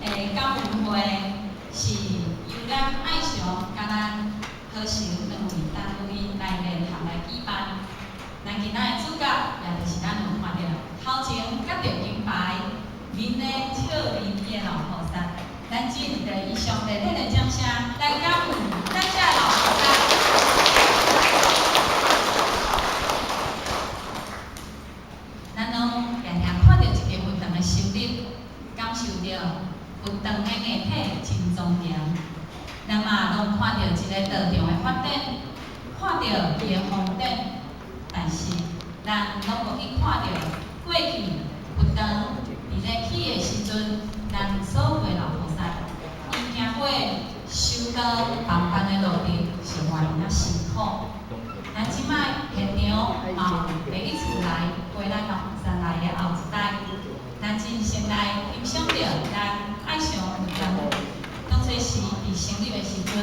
的感恩會是由咱愛常佮咱何成兩位單位來聯合來舉辦。咱今仔的主角，也就是咱有看著頭前擱著金牌，面咧笑眯眯的老菩薩。咱請著以上熱烈的掌聲來感恩咱遮老菩薩。咱攏定定看著一間佛堂的成立，感受著佛堂的硬體真莊嚴。咱嘛攏看著一个道場的發展，看著伊的風景，但是咱攏無去看著過去佛堂佇咧起的時陣，咱所有的老菩薩，伊行過修道茫茫的路程是偌爾仔辛苦。咱這擺現場嘛有第一次來陪咱老菩薩來的後一代，咱真先來欣賞著咱愛上佛堂，當初時佇成立的時陣，